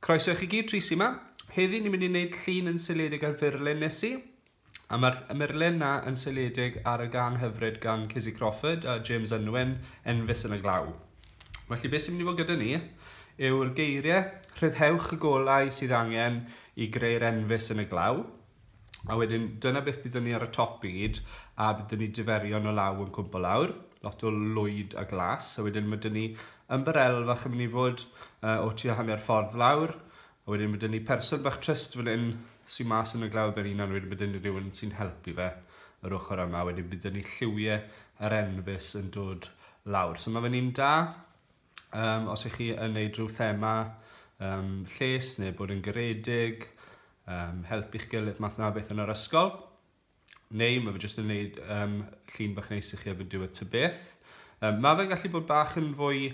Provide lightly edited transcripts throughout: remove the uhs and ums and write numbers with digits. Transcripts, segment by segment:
Croeso i chi gyd, Rhys yma. Heddi ni'n mynd i wneud llun yn seiliedig ar furlun nes i. A mae'r murlun na yn seiliedig ar y gân hyfryd gan Kizzy Crawford a James Unwin, Enfys yn y Glaw. Felly beth sy'n mynd i fod gyda ni yw'r geiriau rhyddhewch y golau sydd angen i greu'r enfys yn y glaw. A wedyn dyna beth byddwn ni ar y top i gyd, a byddwn ni diferion o law yn cwmpo lawr, lot o lwyd a glas. A wedyn mae dyn ni ymbarel fach yn mynd i fod o tua hanner ffordd lawr. A wedyn mae dyn ni person bach trist fan hyn sy'n mas yn y glaw ben hunan, wedyn mae dyn ni rhywun sy'n helpu fe yr ochr yma. Wedyn bydd dyn ni lliwiau yr enfys yn dod lawr. So mae fe'n un da, os ych chi yn neud rhyw thema lles neu bod yn garedig, helpu'ch gilydd math na beth yn yr ysgol. Neu mae fe jyst yn gwneud llun bach neis i chi erbyn diwedd ty beth. Mae fe'n gallu bod bach yn fwy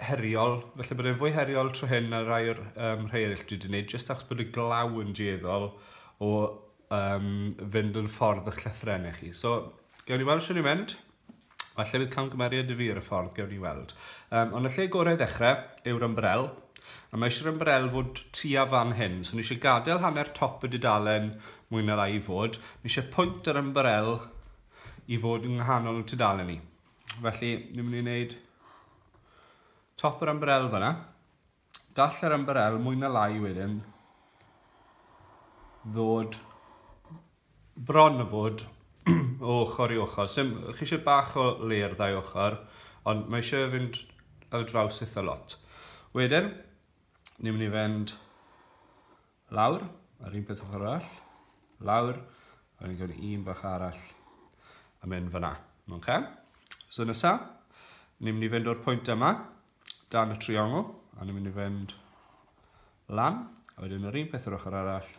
heriol, felly bod e'n fwy heriol tro hyn na rai o'r rhai eraill dwi wedi gwneud, jyst achos bod y glaw yn dueddol o fynd yn ffordd eich llythrennau chi. So, gewn ni weld swn i'n mynd. Falle bydd camgymeriad i fi ar y ffordd, gewn ni weld. Ond y lle gorau i ddechrau yw'r ymbrel. A mae eisiau'r ymbrel fod tua fan hyn. So ni eisiau gadael hanner top y dudalen mwy na lai i fod. Ni eisiau pwynt yr ymbrel i fod yng nghanol y tudalen ni. Felly, ni'n mynd i wneud top yr ymbrel fyna. Gall yr ymbarel mwy na lai wedyn ddod bron y bod o ochr i ochr. Sim, chi eisiau bach o le ar ddau ochr, ond mae eisiau fynd ar draws eitha lot. Wedyn, ni'n mynd i fynd lawr, a'r un peth ochr arall, lawr, a ni'n gwneud un bach arall a mynd fyna. Okay? So nesa, ni'n mynd i fynd o'r pwynt yma, dan y triongl, a ni'n mynd i fynd lan, a wedyn yr un peth yr ochr arall,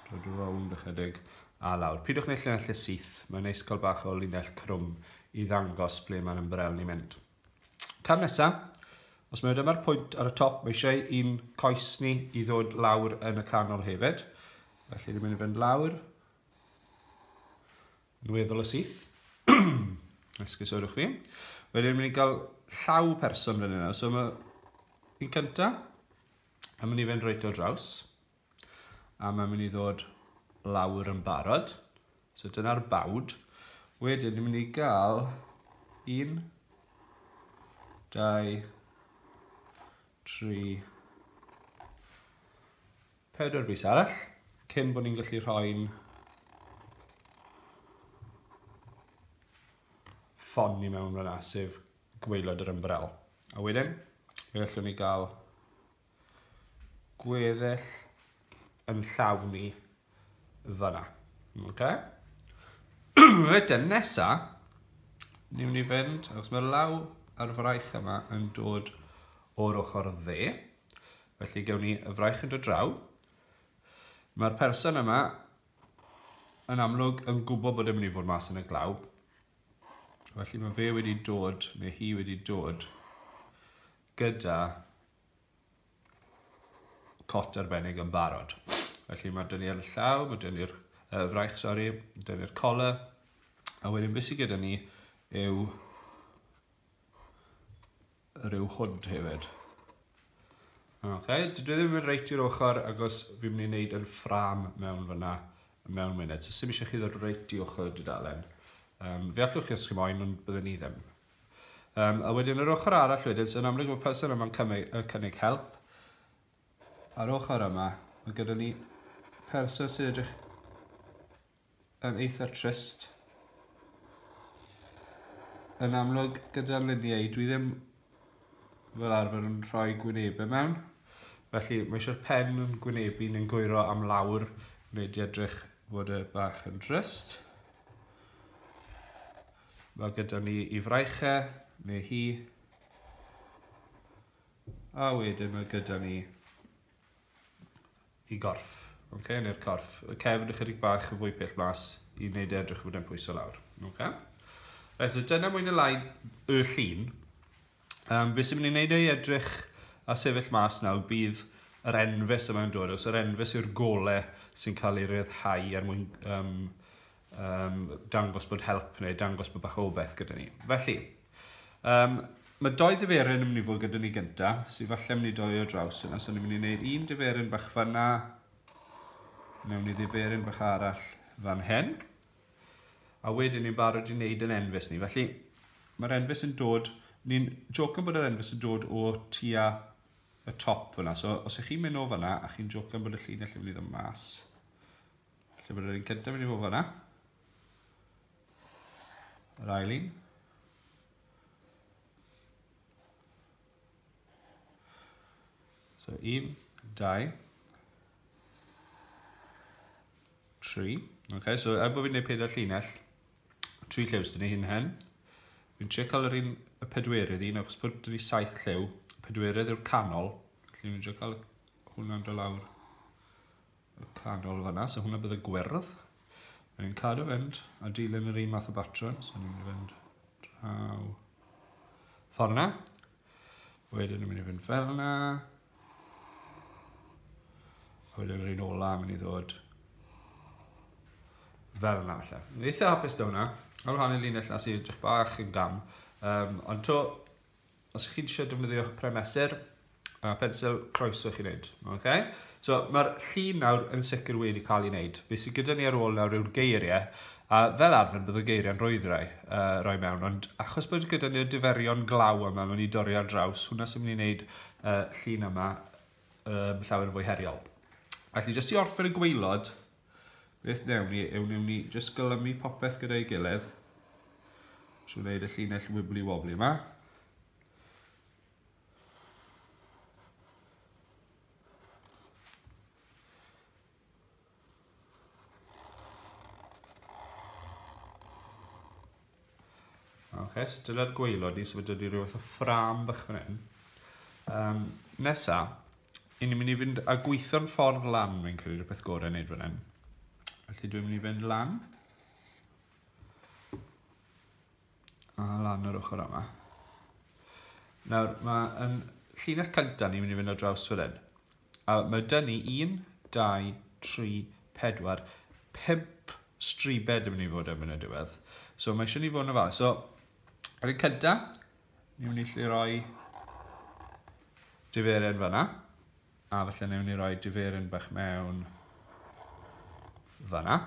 dod rownd ychydig a lawr. Pidwch wneud llinellau syth, mae'n neis cael bach o linell crwm i ddangos ble mae'n ymbrel ni'n mynd. Cam nesa, os mae dyma'r pwynt ar y top, mae eisiau un coes ni i ddod lawr yn y canol hefyd. Felly ni'n mynd i fynd lawr, yn weddol o syth. Esgusodwch fi. Wedyn mynd i gael llaw person fan yna. So mae un cynta, a mynd i fynd reit o draws. A mae'n mynd i ddod lawr yn barod. So dyna'r bawd. Wedyn ni'n mynd i gael 1, 2, 3, 4 bys arall, cyn bod ni'n gallu rhoi'n ffon i mewn fyna, sef gwaelod yr ymbrel. A wedyn, fe gallwn ni gael gweddill yn llawn ni fyna. Okay? Wedyn, nesa, ni'n mynd i fynd, achos mae'r law a'r fraich yma yn dod o'r ochr dde. Felly gewn ni y fraich yn dod draw. Mae'r person yma yn amlwg yn gwybod bod e'n mynd i fod mas yn y glaw. Felly mae fe wedi dod, neu hi wedi dod, gyda cot arbennig yn barod. Felly mae dyn ni'r llaw, mae dyn ni'r fraich, sori, dyn ni'r collar, a wedyn beth sydd gyda ni yw rhyw hood hefyd. Okay, dydw i ddim yn reit i'r ochr agos fi'n mynd i wneud yn ffrâm mewn fyna mewn munud. So sim eisiau chi ddod reit i ochr y dudalen. Fe allwch chi os chi moyn, ond byddwn ni ddim. A wedyn yr ochr arall wedyn, so yn amlwg mae person yma'n cynnig help. A'r ochr yma, mae gyda ni person sy'n edrych yn eitha trist. Yn amlwg gyda luniau, dwi ddim fel arfer yn rhoi gwynebau mewn. Felly mae eisiau'r pen yn gwynebu neu'n gwyro am lawr, wneud i edrych fod e bach yn drist. Mae gyda ni i fraichau, neu hi. A wedyn mae gyda ni i gorff. Okay, neu'r corff. Y cefn ychydig bach yn fwy pell mas i wneud e edrych fod e'n pwyso lawr. Okay. Right, so dyna mwy neu lai y llun. Be sy'n mynd i wneud ei edrych a sefyll mas nawr bydd yr enfys yma'n dod. Os yr enfys yw'r gole sy'n cael ei ryddhau er mwyn dangos bod help neu dangos bod bach o beth gyda ni. Felly, Mae doi diferyn yn mynd i fod gyda ni gynta, sydd falle mynd i doi o draws yna. So ni'n mynd i wneud un diferyn bach fanna, newn ni ddiferyn bach arall fan hyn. A wedyn ni'n barod i wneud yn enfys ni. Felly mae'r enfys yn dod, ni'n jocan bod yr enfys yn dod o tua y top fyna. So os ych chi'n mynd o fyna a chi'n jocan bod y llinell yn mynd i ddod mas, felly bod yr un cyntaf mynd i fod fyna. Yr ail un. So 1, 2, 3. Okay, so er bod fi'n gwneud pedair llinell, 3 lliw sydd ni hyn hen. Fi'n trio cael yr un y pedwerydd un, achos bod dyn ni 7 lliw. Pedwerydd yw'r canol. Felly fi'n trio cael hwnna'n dod lawr y canol fanna, so hwnna bydd y gwyrdd. Ni'n cadw fynd a dilyn yr un math o batrwm, so ni'n mynd i fynd draw ffordd yna. Wedyn ni'n mynd i fynd fel yna. A wedyn yr un ola yn mynd i ddod fel yna falle. Ni'n eitha hapus da hwnna. Ar wahanol linell na sy'n edrych bach yn gam. Ond to, os ych chi'n eisiau defnyddio'ch premesur a pensel, croeso i chi wneud. Okay? So mae'r llun nawr yn sicr wedi cael ei wneud. Be sydd gyda ni ar ôl nawr yw'r geiriau, a fel arfer bydd y geiriau'n rhwydd roi mewn, ond achos bod gyda ni'r diferion glaw yma mewn i dorri ar draws, hwnna sy'n mynd i wneud llun yma llawer fwy heriol. Felly, jyst i orffen y gwaelod, beth wnewn ni yw wnewn ni jyst gylymu popeth gyda'i gilydd trwy wneud y llinell wibbly wobbly yma. Ok, so dyna'r gwaelod ni, so mae dyna rhyw fath o ffrâm bach fan hyn. Nesa, i ni'n mynd i fynd a gweithio'n ffordd lan, fi'n credu, rhywbeth gorau wneud fan hyn. Felly dwi'n mynd i fynd lan. A lan yr ochr yma. Nawr, mae yn llinell cyntaf ni'n mynd i fynd ar draws fan hyn. A mae dyn ni 1, 2, 3, 4, 5 stribed yn mynd i fod erbyn y diwedd. So mae eisiau ni fod yn ofalus. So, ar y cyntaf, ni'n mynd i allu roi diferyn fanna. A falle newn ni roi diferyn bach mewn fanna.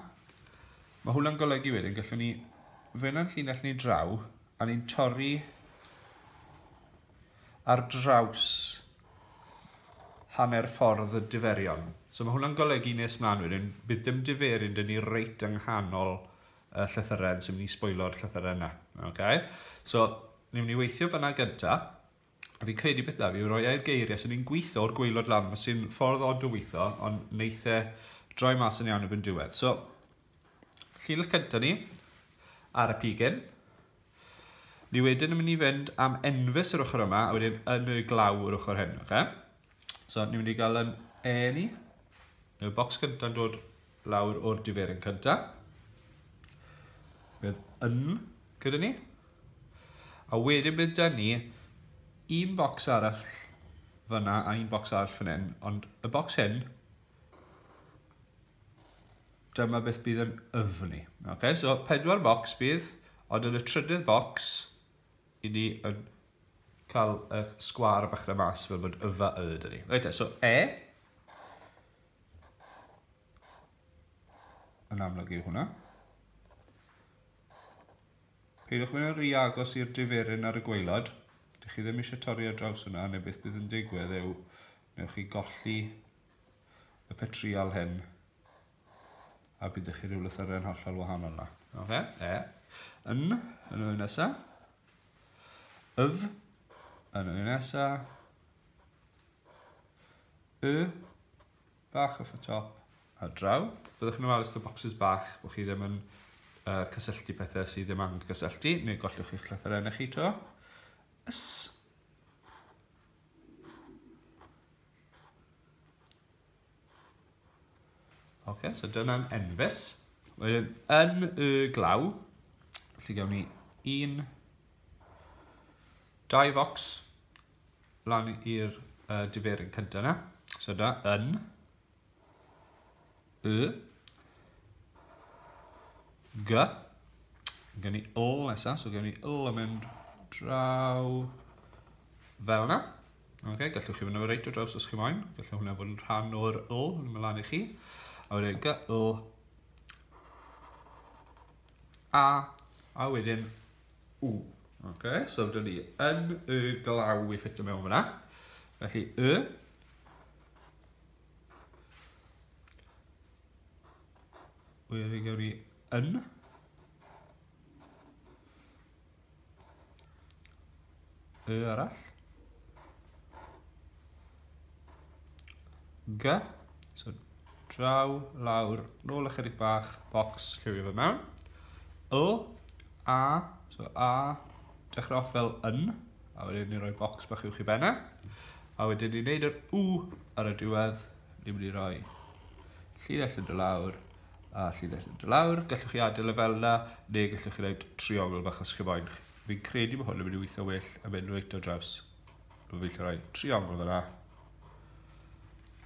Mae hwnna'n golygu wedyn, gallwn ni fynd â'n llinell ni draw, a ni'n torri ar draws hanner ffordd y diferion. So mae hwnna'n golygu nes mlaen wedyn, bydd dim diferyn dyn ni reit yng nghanol y llythyren sy'n mynd i sbwylo'r llythyren yna. Okay? So, ni'n mynd i weithio fanna gynta, a fi'n credu beth na fi yw rhoi ai'r geiriau, so ni'n gweithio o'r gwaelod lan, sy'n ffordd od o weithio, ond neith e droi mas yn iawn erbyn diwedd. So, llinell cynta ni, ar y pigyn. Ni wedyn yn mynd i fynd am enfys yr ochr yma, a wedyn yn y glaw yr ochr hyn, okay? So, ni'n mynd i gael yn E ni. Y bocs cynta'n dod lawr o'r diferyn cynta. Bydd yn gyda ni. A wedyn bydd da ni un bocs arall fyna a un bocs arall fan hyn, ond y bocs hyn, dyma beth bydd yn yfni. Okay, so 4 bocs bydd, ond yn y trydydd bocs, i ni yn cael y sgwâr bach na mas fel bod yfa y dyn ni. Reit, so E, yn amlwg yw hwnna. Peidiwch mynd yn rhy agos i'r diferyn ar y gwaelod. Dych chi ddim eisiau torri ar draws hwnna, neu beth bydd yn digwydd yw newch chi golli y petriol hyn a bydd chi rhyw lythyren hollol wahanol na. Oce, E. N, yn y nesa. Yf, yn y nesa. Y, bach off y top, a draw. Byddwch chi'n ofalus y boxes bach, bod chi ddim yn cysylltu pethau sydd ddim angen cysylltu, neu gollwch chi'ch llythrennau chi to. Ys. Ok, so dyna'n enfys. Wedyn, yn y glaw, felly gawn ni 1, 2 focs lan i'r diferyn cyntaf yna. So da, yn, y, g. Gawn ni l nesaf, so gawn ni l yn mynd draw. fel yna. Okay, gallwch chi fynd efo reit o draws os chi moyn. Gallwch hwnna fod yn rhan o'r L, yn mynd lan i chi. A wedyn G, L, A, a wedyn U. Okay, so dyn ni yn y glaw i ffitio mewn fyna. Felly Y. Wedyn gawn ni yn. Y arall. G. So draw, lawr, nôl ychydig bach, bocs, lliwio fe mewn. L, A, so A, dechrau off fel yn, a wedyn ni'n rhoi bocs bach uwch i benna. A wedyn ni'n neud yr U ar y diwedd, ni'n mynd i roi llinell yn dod lawr, a llinell yn dod lawr. Gallwch chi adael y fel yna, neu gallwch chi wneud triongl bach os chi moyn. Fi'n credu bod hwn yn mynd i weithio well a mynd reit o draws. Fi'n gallu rhoi triongl fel yna.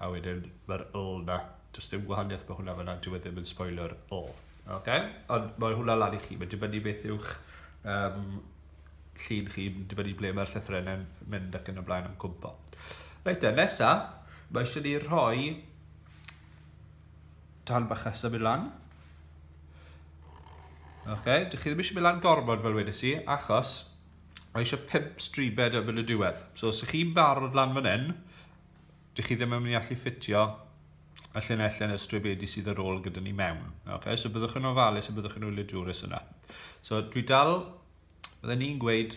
A wedyn mae'r L na. Does dim gwahaniaeth bod hwnna fyna, dyw e ddim yn spoiler L. Okay? Ond mae hwnna lan i chi, mae'n dibynnu beth yw'ch llun chi, mae'n dibynnu ble mae'r llythrennau'n mynd ac yn y blaen am cwmpo. Reit te, nesa, mae eisiau ni rhoi tan bach nesaf mynd lan. Okay, dych chi ddim eisiau mynd lan gormod fel wedes i, achos mae eisiau 5 stribed erbyn y diwedd. So os ych chi'n barod lan fan hyn, dych chi ddim yn mynd i allu ffitio y llinellau yn y stribedi sydd ar ôl gyda ni mewn. Okay, so byddwch yn ofalus a byddwch yn wyliadwrus yna. So dwi dal, bydden ni'n gweud,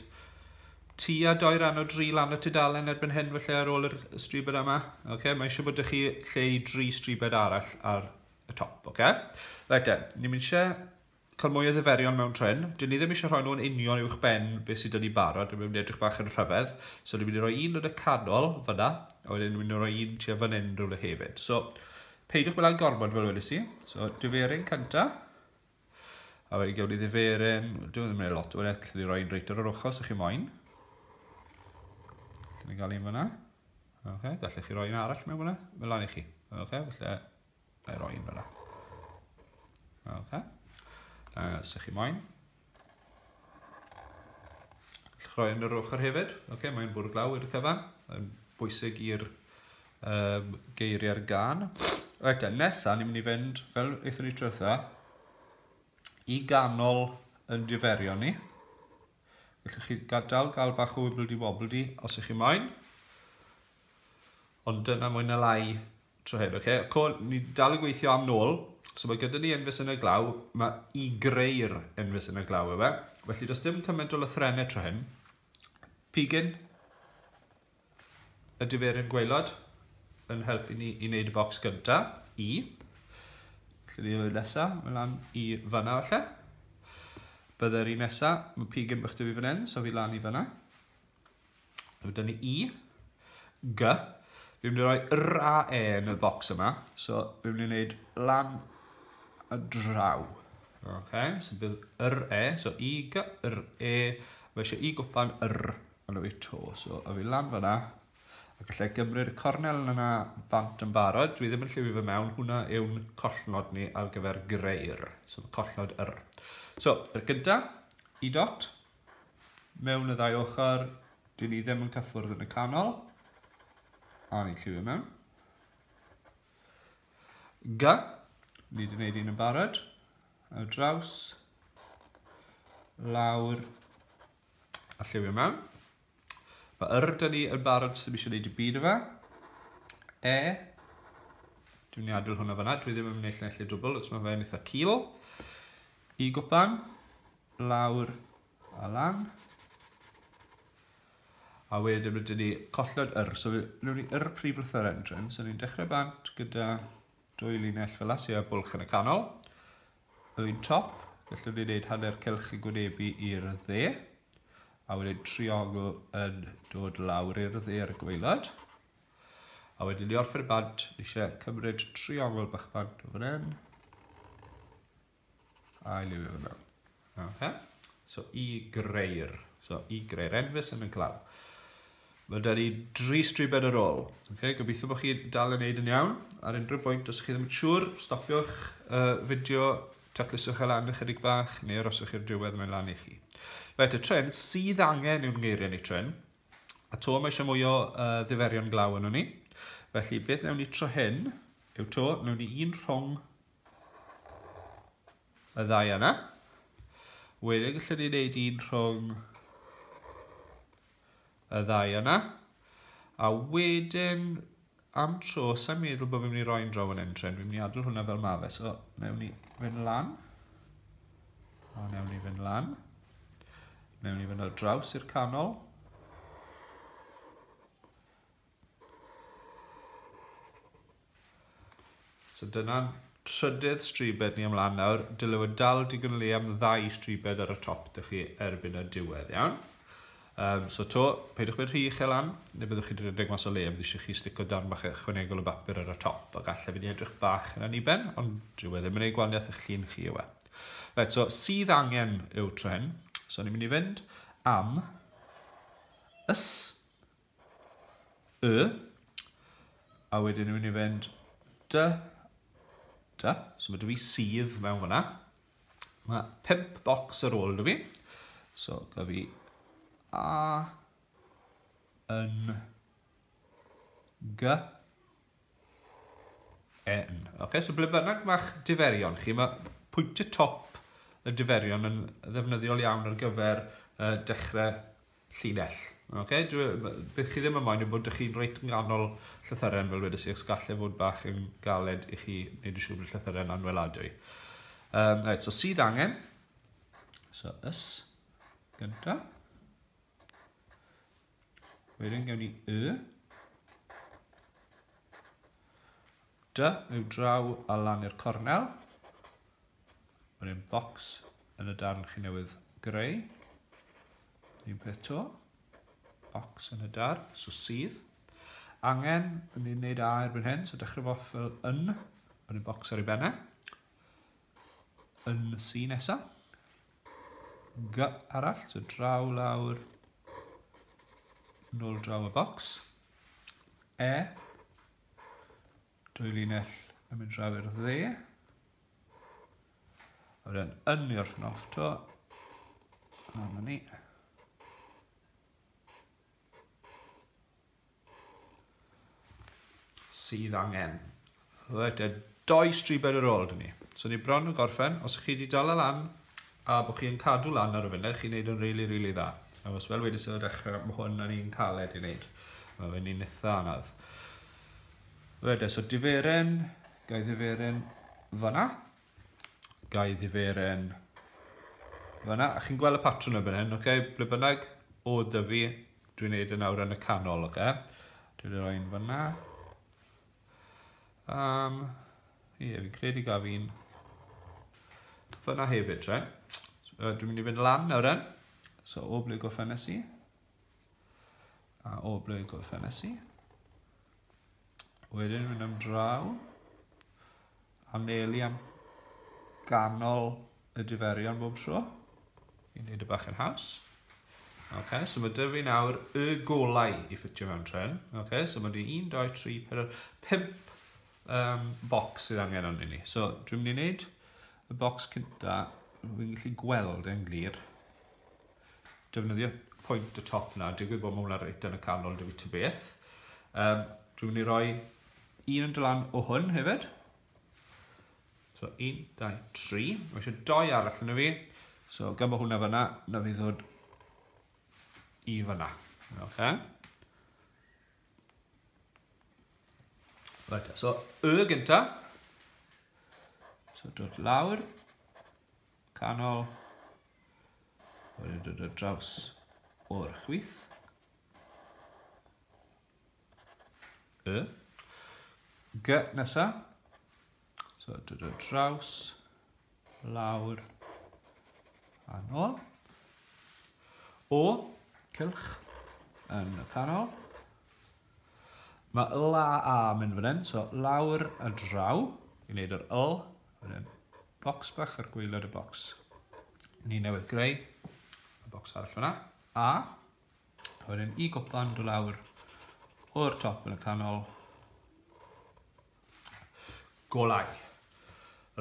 tua 2 rhan o 3 lan y tudalen erbyn hyn felly ar ôl yr stribed yma. Okay, mae eisiau bod ych chi lle i 3 stribed arall ar y top. Okay? Reit te, ni'n mynd eisiau cael mwy o ddiferion mewn tren. Dyn ni ddim eisiau rhoi nhw'n union uwch ben beth sydd 'da ni barod. Dwi'n mynd i edrych bach yn rhyfedd. So ni'n mynd i roi un yn y canol fyna, a wedyn ni'n mynd i roi un tua fan hyn rhywle hefyd. So peidiwch mynd lan gormod fel wedes i. So diferyn cynta. A wedyn gewn ni ddiferyn, dwi'n ddim yn gwneud lot o wedyn, allwn ni roi un reit ar yr ochr os ych chi moyn. Dyn ni'n gael un fyna. Okay, gallech chi roi un arall mewn fyna, fel lan i chi. Okay, felly, na i roi un fyna. Okay. Os ych chi moyn. Gallwch roi yn yr ochr hefyd. Okay, mae'n bwrw glaw i'r cyfan. Mae'n bwysig i'r geiriau'r gan. Reit, nesa ni'n mynd i fynd, fel aethon ni tro dwytha, i ganol yn diferion ni. Gallwch chi gadael gael bach o wibbledy wobbledy os ych chi moyn. Ond dyna mwy na lai tro hyn, oce? Co, ni dal i gweithio am nôl. So mae gyda ni enfys yn y glaw, mae i greu'r enfys yn y glaw yw e. Felly does dim cymaint o lythrennau tro hyn. Pigyn, y diferyn gwaelod, yn helpu ni i wneud y bocs gynta, I. Felly ni yw'r nesa, mae lan i fyna falle. Bydde'r un nesa, mae pigyn bach dy fi fan hyn, so fi lan i fyna. Mae dyna ni I, G. Fi'n mynd i roi R a E yn y bocs yma, so fi'n mynd i wneud lan a draw. Okay, so bydd R E, so I, G, R, E, mae eisiau I gwpan R yn y fi to, so a fi lan fyna, a gallai gymryd y cornel yna bant yn barod, dwi ddim yn lliwio fe mewn, hwnna yw'n collnod ni ar gyfer greu'r, so collnod R. So, yr gynta, I dot, mewn y ddau ochr, dyn ni ddim yn cyffwrdd yn y canol, a ni'n lliwio mewn. G, ni wedi gwneud un yn barod, ar draws, lawr, a lliwio mewn. Mae R dyn ni yn barod, sydd eisiau gwneud i byd o fe. E, dwi'n mynd i adael hwnna fyna, dwi ddim yn mynd i llinellau dwbl, os mae fe'n eitha cul. I gwpan, lawr a lan. A wedyn rydyn ni collod R, so rydyn ni R prif lythyren tren, so ni'n dechrau bant gyda dwy linell fel la, sydd â bwlch yn y canol. Yr un top, gallwn ni wneud hanner cylch i gwynebu i'r dde, a wedyn triongl yn dod lawr i'r dde ar y gwaelod. A wedyn ni orffen y bant, ni eisiau cymryd triongl bach bant o fan hyn, a i liwio fe mewn. Okay. So i greu'r, so i greu'r enfys yn y glaw. Mae da ni 3 stribed ar ôl. Okay, gobeithio bod chi dal yn neud yn iawn. Ar unrhyw bwynt, os chi ddim yn siŵr, stopiwch fideo, tacluswch e lan ychydig bach, neu aroswch i'r diwedd mae'n lan i chi. Reit, y tren sydd angen yw'n geiriau ni tren. A to, mae eisiau mwy o ddiferion glaw yno ni. Felly, beth wnawn ni tro hyn yw to, wnawn ni un rhwng y ddau yna. Wedyn gallwn ni wneud un rhwng y ddau yna. A wedyn, am tro, sa'n meddwl bod fi'n mynd i roi'n draw yn entren. Fi'n mynd i adael hwnna fel ma fe. So, wnawn ni fynd lan. A wnawn ni fynd lan. Wnawn ni fynd ar draws i'r canol. So dyna'n trydydd stribed ni ymlaen nawr. Dyle fod dal digon o le am ddau stribed ar y top dych chi erbyn y diwedd, iawn? So to, peidiwch mynd rhy uchel lan, neu byddwch chi'n rhedeg mas o le, bydd eisiau chi stico darn bach ychwanegol o bapur ar y top, a gallai fynd i edrych bach yn aniben, ond dyw e ddim yn ei gwahaniaeth eich llun chi yw e. Right, so sydd angen yw tro hyn. So ni'n mynd i fynd am ys, y, a wedyn ni'n mynd i fynd dy, dy. So mae dy fi sydd mewn fyna. Mae 5 bocs ar ôl dy fi. So gyda fi A, N, G, E, N. Okay, so ble bynnag mae'ch diferion chi, mae pwyntiau top y diferion yn ddefnyddiol iawn ar gyfer dechrau llinell. Okay, beth chi ddim yn moyn yw bod chi'n reit yng nghanol llythyren fel wedes i, achos gallai fod bach yn galed i chi wneud yn siŵr bod y llythyren anweladwy. Right, so sydd angen. So ys gynta. Wedyn gewn ni y. D yw draw a lan i'r cornel. Wedyn bocs yn y darn chi newydd greu. Un peth to. Bocs yn y darn, so sydd. Angen, ni'n gwneud A erbyn hyn, so dechrau fo off fel yn. Wedyn bocs ar ei bennau. Yn C nesa. G arall, so draw lawr, nôl draw y bocs. E, dwy linell yn mynd draw i'r dde. A wedyn yn i'r off to. A dyna ni. Sydd angen. Reit, e, doi stribed ar ôl dyn ni. So ni bron yn gorffen. Os chi wedi dal lan a bod chi'n cadw lan ar y funud, chi'n neud yn really, really dda. A os fel wedes i ar y dechrau, mae hwn yn un caled i wneud. Mae fe'n un eitha anodd. Reit, e, so diferen, gai ddiferen fyna. Gai ddiferen fyna. A chi'n gweld y patrwn erbyn hyn, oce? Ble bynnag o dyfu, dwi'n neud e nawr yn y canol, oce? Dwi'n rhoi un fyna. Ie, fi'n credu gaf un fyna hefyd, tre. So, dwi'n mynd i fynd lan nawr en. So, o ble gorffennes i. A o ble gorffennes i. Wedyn mynd am draw. Anelu am ganol y diferion bob tro. I wneud y bach yn haws. Okay, so mae dy fi nawr y golau i ffitio mewn tren. Okay, so mae dy 1, 2, 3, 4, 5 bocs sydd angen arnyn ni. So dwi'n mynd i wneud y bocs cynta, fi'n gallu gweld e'n glir. Defnyddio pwynt y top na, digwydd bod mae hwnna reit yn y canol dy fi ty beth. Dwi'n mynd i roi un yn dylan o hwn hefyd. So 1, 2, 3. Mae eisiau 2 arall yn y fi. So gan bod hwnna fyna, na fi ddod i fyna. Okay. Right, so y gynta. So dod lawr, canol, wedyn dod ar draws o'r chwith. Y. G nesa. So dod ar draws, lawr, a nôl. O, cylch, yn y canol. Mae L a A mynd fan hyn, so lawr a draw, i wneud yr L, wedyn bocs bach ar gwaelod y bocs ni newydd greu, y bocs arall fyna, A, a wedyn i gwpan dod lawr o'r top yn y canol, golau.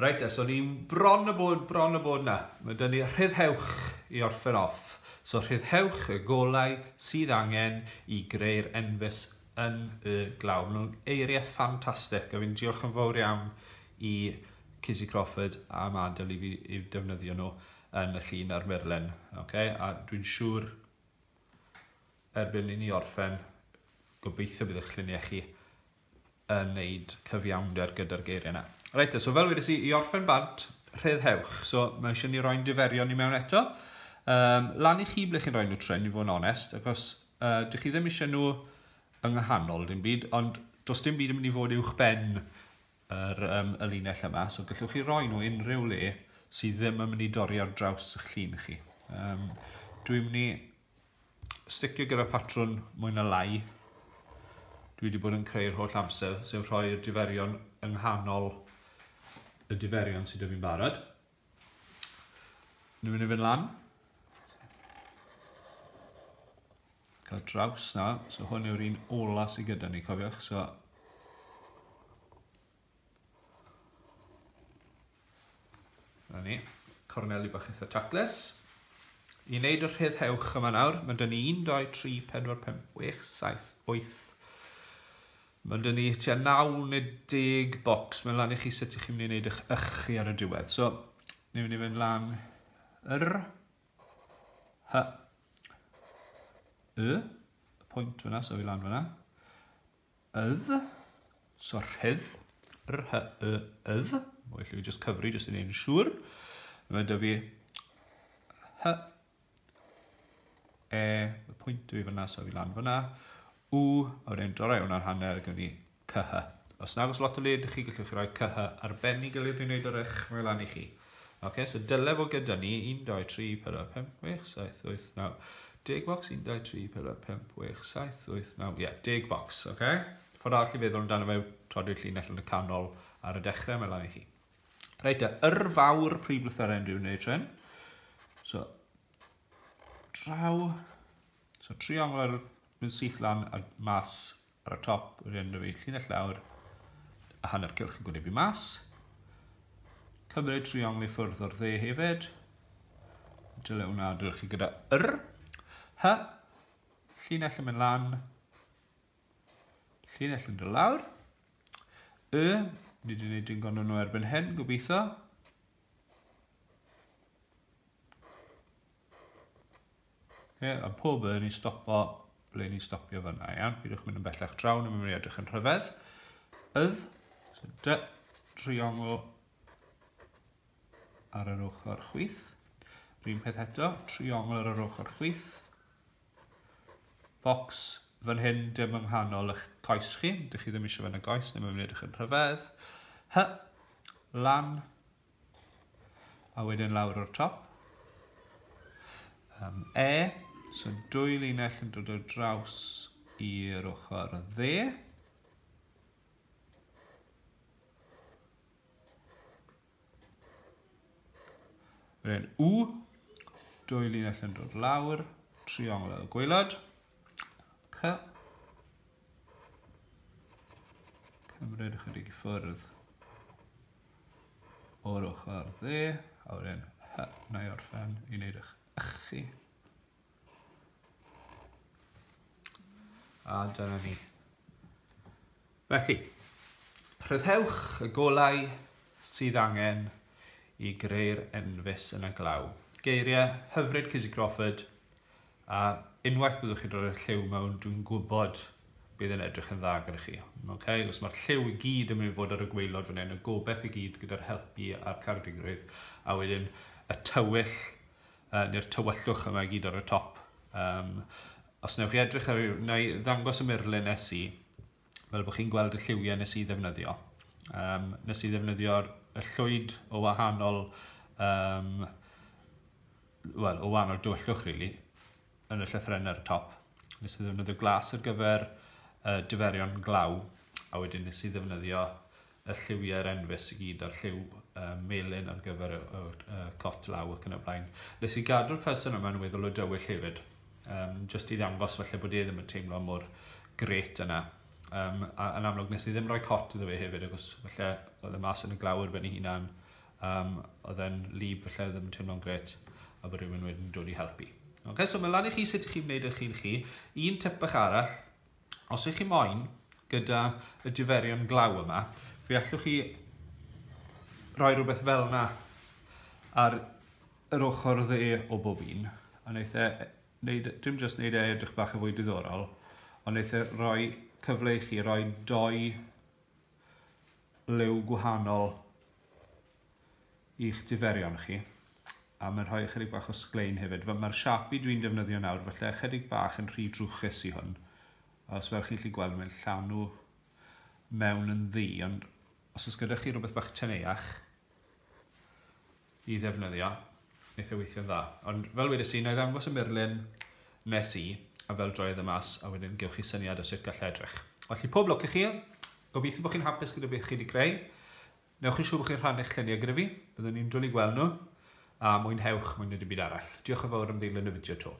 Reit, so ni'n bron y bod na. Mae dyn ni rhyddhewch i orffen off. So rhyddhewch y golau sydd angen i greu'r enfys yn y glaw. Maen nhw'n eiriau ffantastig, a fi'n diolch yn fawr iawn i Kizzy Crawford am adael i fi i defnyddio nhw yn y llun a'r murlun. Okay? A dwi'n siŵr erbyn i ni orffen, gobeithio bydd eich lluniau chi yn neud cyfiawnder gyda'r geiriau yna. Reit, so fel wedes i, i orffen bant, rhyddhewch. So mae eisiau ni roi'n diferion i mewn eto. Lan i chi ble chi'n rhoi nhw tren, i fod yn onest, achos dych chi ddim eisiau nhw yng nghanol dim byd, ond does dim byd yn mynd i fod uwch ben y linell yma, so gallwch chi roi nhw unrhyw le sydd ddim yn mynd i dorri ar draws eich llun chi. Dwi'n mynd i sticio gyda patrwn mwy na lai. Dwi wedi bod yn creu'r holl amser, sef rhoi'r diferion yng nghanol y diferion sydd 'da fi'n barod. Ni'n mynd i fynd lan. Cael draws na, so hwn yw'r un ola sydd gyda ni, cofiwch. So, na ni, corneli bach eitha taclus. I wneud y rhyddhewch yma nawr, mae dyn ni 1, 2, 3, 4, 5, 6, 7, 8. Mae dyn ni tua 9 neu 10 bocs. Mae'n lan i chi sut ych chi'n mynd i wneud eich ychu ar y diwedd. So, ni'n mynd i fynd lan R, H, Y, y pwynt fyna, so fi lan fyna, ydd, so rhydd, R, H, Y, ydd, well i fi just cyfri, just i wneud yn siŵr. Mae 'da fi H, E, y pwynt fi fyna, so fi lan fyna, U, a wedyn dorau hwnna'n hanner, gyda ni C, H. Os nag oes lot o le ydych chi, gallwch chi roi C, H ar ben i gilydd i wneud yr ych, mae lan i chi. Okay, so dyle fod gyda ni 1, 2, 3, 4, 5, 6, 7, 8, 9, 10 box, 1, 2, 3, 4, 5, 6, 7, 8, 9, ie, 10 box, okay? Ffordd arall i feddwl amdano fe, todi'r llinell yn y canol ar y dechrau, mae lan i chi. Reit, yr fawr prif lythyren dwi'n gwneud tren. So, draw, so triongl ar mynd syth lan a mas ar y top, wedyn fi llinell lawr a hanner cylch yn gwynebu mas. Cymryd triongl i ffwrdd o'r dde hefyd. Dyle hwnna dylech chi gyda yr. H, llinell yn mynd lan, llinell yn dod lawr. Y, ni wedi gwneud digon o'n nhw erbyn hyn, gobeithio. Okay, a pob y ni'n stopo ble ni'n stopio fyna, iawn? Pidwch mynd yn bellach draw, ni'n mynd i edrych yn rhyfedd. Ydd, so dy, triongl ar yr ochr chwith. Rhywun peth eto, triongl ar yr ochr chwith. Box fan hyn, dim yng nghanol eich coes chi. Dych chi ddim eisiau fan y goes, ddim yn mynd i edrych yn rhyfedd. Hy, lan, a wedyn lawr o'r top. E, so dwy linell yn dod o draws i'r ochr dde. Wedyn U, dwy linell yn dod lawr, triongl ar y gwaelod. C, cymryd ychydig i ffwrdd o'r ochr dde, a wedyn H, na i orffen i wneud eich ychu. A dyna ni. Felly, rhyddhewch y golau sydd angen i greu'r enfys yn y glaw. Geiriau hyfryd Kizzy Crawford, a unwaith byddwch chi'n rhoi'r lliw mewn, dwi'n gwybod bydd yn edrych yn dda gyda chi. Okay? Os mae'r lliw i gyd yn mynd i fod ar y gwaelod fan hyn, y gobeith i gyd gyda'r helpu a'r cardigrwydd, a wedyn y tywyll, neu'r tywyllwch yma i gyd ar y top. Os newch chi edrych ar, na i ddangos y murlun nes i, fel bod chi'n gweld y lliwiau nes i ddefnyddio. Nes i ddefnyddio'r y llwyd o wahanol, well, o wahanol dywyllwch, really, yn y llythrennau ar y top. Nes i ddefnyddio glas ar gyfer diferion glaw, a wedyn nes i ddefnyddio y lliwiau'r enfys i gyd a'r lliw melyn ar gyfer y cot law ac yn y blaen. Nes i gadw'r person yma yn weddol o dywyll hefyd, just i ddangos falle bod e ddim yn teimlo mor gret yna. A yn amlwg nes i ddim rhoi cot iddo fe hefyd, achos falle oedd e mas yn y glaw ar ben ei hunan, oedd e'n lib falle ddim yn teimlo'n gret, a bod rhywun wedyn dod i helpu. Okay, so mae lan i chi sut ych chi'n gwneud eich un chi. Un tip bach arall, os ych chi moyn gyda y diferion glaw yma, fe allwch chi roi rhywbeth fel yna ar yr ochr dde o bob un. A wneith e, wneud, dim jyst wneud e edrych bach yn fwy diddorol, ond wneith e roi cyfle i chi roi doi liw gwahanol i'ch diferion chi. A mae'n rhoi ychydig bach o sglein hefyd. Mae'r Sharpie dwi'n defnyddio nawr, felly ychydig bach yn rhy drwchus i hwn. A os fel chi'n gallu gweld, mae'n llanw mewn yn ddu, ond os oes gyda chi rhywbeth bach teneuach i ddefnyddio, wneith e weithio'n dda. Ond fel wedes i, na i ddangos y murlun nes i, a fel droedd y mas, a wedyn gewch chi syniad o sut gall edrych. Felly pob lwc i chi, gobeithio bod chi'n hapus gyda beth chi wedi creu. Newch chi'n siŵr bod chi'n rhannu'ch lluniau gyda fi, byddwn ni'n dwlu gweld nhw, a mwynhewch mwy na dim byd arall. Diolch yn fawr am ddilyn y fideo to.